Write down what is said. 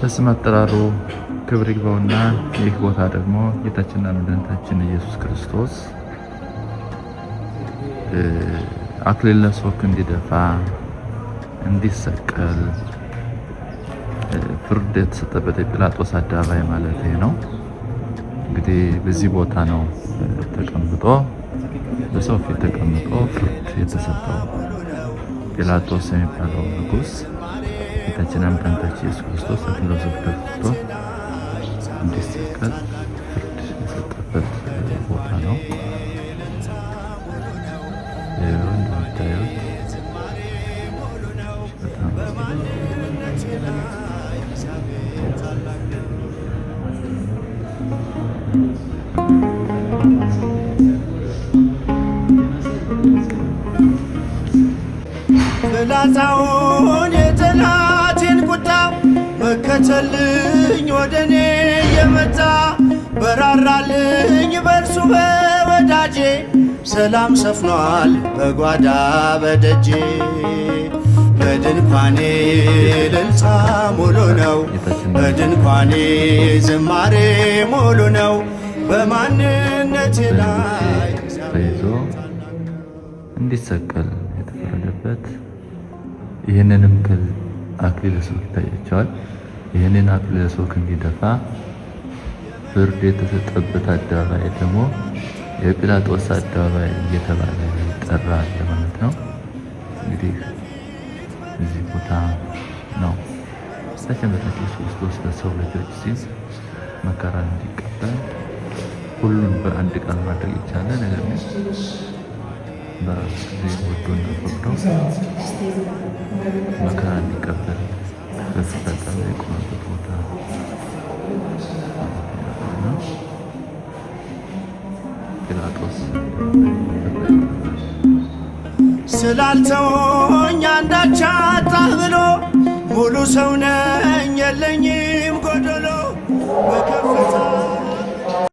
በስም አጠራሩ ክብር ይግባውና ይህ ቦታ ደግሞ ጌታችንና መድኃኒታችን ኢየሱስ ክርስቶስ አክሊለ ሦክ እንዲደፋ፣ እንዲሰቀል ፍርድ የተሰጠበት የጲላጦስ አደባባይ ማለት ይሄ ነው። እንግዲህ በዚህ ቦታ ነው ተቀምጦ፣ በሰው ፊት ተቀምጦ ፍርድ የተሰጠው። ጲላጦስ የሚባለው ንጉስ ጌታችንና መድኃኒታችን ኢየሱስ ክርስቶስ አክሊለ ሦክ ደፍቶ እንዲሰቀል ፍርድ የሰጠበት ቦታ ነው። ይኸው እንደምታዩት በጣም ፍላጻውን የጠላቴን ቁጣ መከተልኝ፣ ወደ እኔ የመጣ በራራልኝ በእርሱ በወዳጄ፣ ሰላም ሰፍኗል በጓዳ በደጄ። በድንኳኔ እልልታ ሙሉ ነው፣ በድንኳኔ ዝማሬ ሙሉ ነው። በማንነቴ ላይ ተይዞ እንዲሰቀል የተፈረደበት፣ ይህንንም አክሊለ ሦክ ይታያቸዋል። ይህንን አክሊለ ሦክ እንዲደፋ ፍርድ የተሰጠበት አደባባይ ደግሞ የጲላጦስ አደባባይ እየተባለ ይጠራል ማለት ነው። እንግዲህ እዚህ ቦታ ነው ጌታችን መድኃኒታችን ኢየሱስ ክርስቶስ ለሰው ልጆች ሲል መከራን እንዲቀበል፣ ሁሉን በአንድ ቃል ማድረግ ይቻላል። ነገር ግን በራሱ ጊዜ ወዶና ፈቅዶ መከራ እንዲቀበል በፊት አደባባይ የቆመበት ቦታ ነው። ጲላጦስ ስላልተወኝ አንዳች አጣህ ብሎ፣ ሙሉ ሰው ነኝ የለኝም ጎደሎ፣ በከፍታ